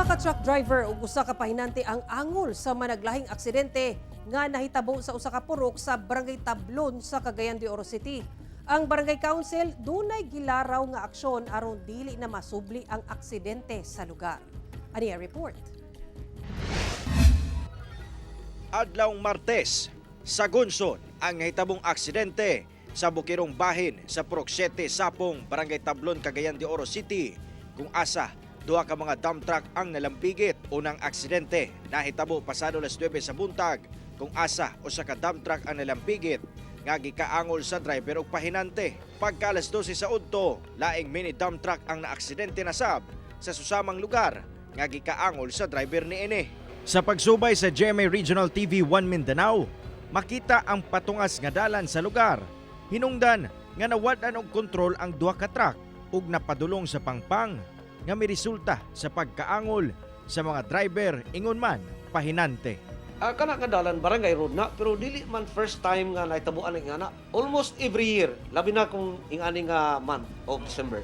Duha ka truck driver ug usa ka pahinante ang angol sa managlahing aksidente nga nahitabo sa usa ka purok sa Barangay Tablon sa Cagayan de Oro City. Ang Barangay Council dunay gilaraw nga aksyon aron dili na masubli ang aksidente sa lugar. Ani ang report. Adlawng Martes, sa Gunson ang nahitabong aksidente sa Bukirong Bahin sa Purok 7, Sapong, Barangay Tablon, Cagayan de Oro City. Kung asa, duha ka mga dump truck ang nalambigit. Unang aksidente nahitabo pasado alas 9 sa buntag, kung asa usa ka dump truck ang nalambigit nga gikaangol sa driver ug pahinante. Pagka alas 12 sa udto, laing mini dump truck ang naaksidente na sab sa susamang lugar nga gikaangol sa driver niini. Sa pagsubay sa GMA Regional TV 1 Mindanao, makita ang patungas nga dalan sa lugar. Hinungdan nga nawad-an og kontrol ang duha ka truck ug napadulong sa pangpang nga miresulta sa pagkaangol sa mga driver ingon man pahinante. Kana nga dalan, barangay road na, pero dili man first time nga nahitabuan ang ingana. Almost every year, labi na kung ingani nga month of December.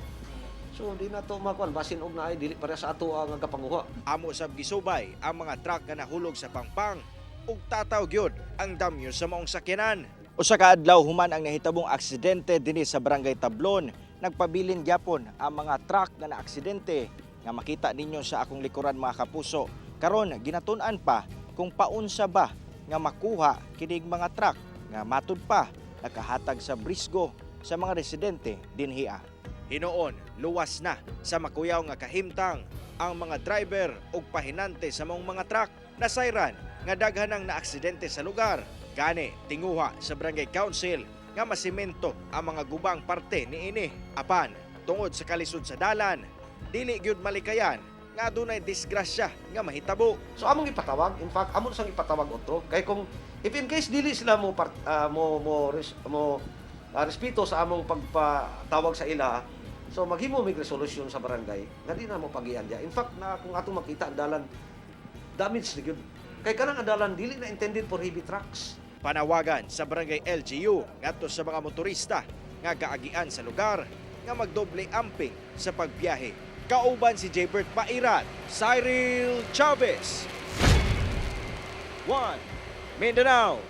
So di na to makuan, basin og naay dili para sa ato ang kapanguha. Amo sab gisubay ang mga truck nga nahulog sa pangpang ug tataw gyud ang damyo sa maong sakyanan. Usa ka adlaw human ang nahitabong aksidente dinhi sa Barangay Tablon, nagpabilin gyapon ang mga truck nga naaksidente nga makita ninyo sa akong likuran, mga kapuso. Karon ginatun-an pa kung paunsa ba nga makuha kining mga truck nga matud pa nakahatag sa brisgo sa mga residente dinhia. Hinuon, luwas na sa makuyaw nga kahimtang ang mga driver ug pahinante sa maong mga truck. Nasayran nga daghan ang naaksidente sa lugar. Gani, tinguha sa Barangay Council nga masimento ang mga gubang parte niini. Apan, tungod sa kalisod sa dalan, dili gyud malikayan nga adunay disgrasya nga mahitabo. So among ipatawag, in fact amon sang ipatawag otro kay kung if in case dili sila mo part, ah, mo mo res, mo ah, respeto sa among pagpatawag sa ila, so maghimo mig resolution sa barangay nga di na mo pagian diya. In fact, na kung atong makita ang dalan, damage na gyud. Kay kanang dalan dili na intended for heavy trucks. Panawagan sa Barangay LGU ngadto sa mga motorista nga gaagian sa lugar nga magdoble amping sa pagbiyahe. Kauban si Jaybert Pairat, Cyril Chavez. 1 Mindanao.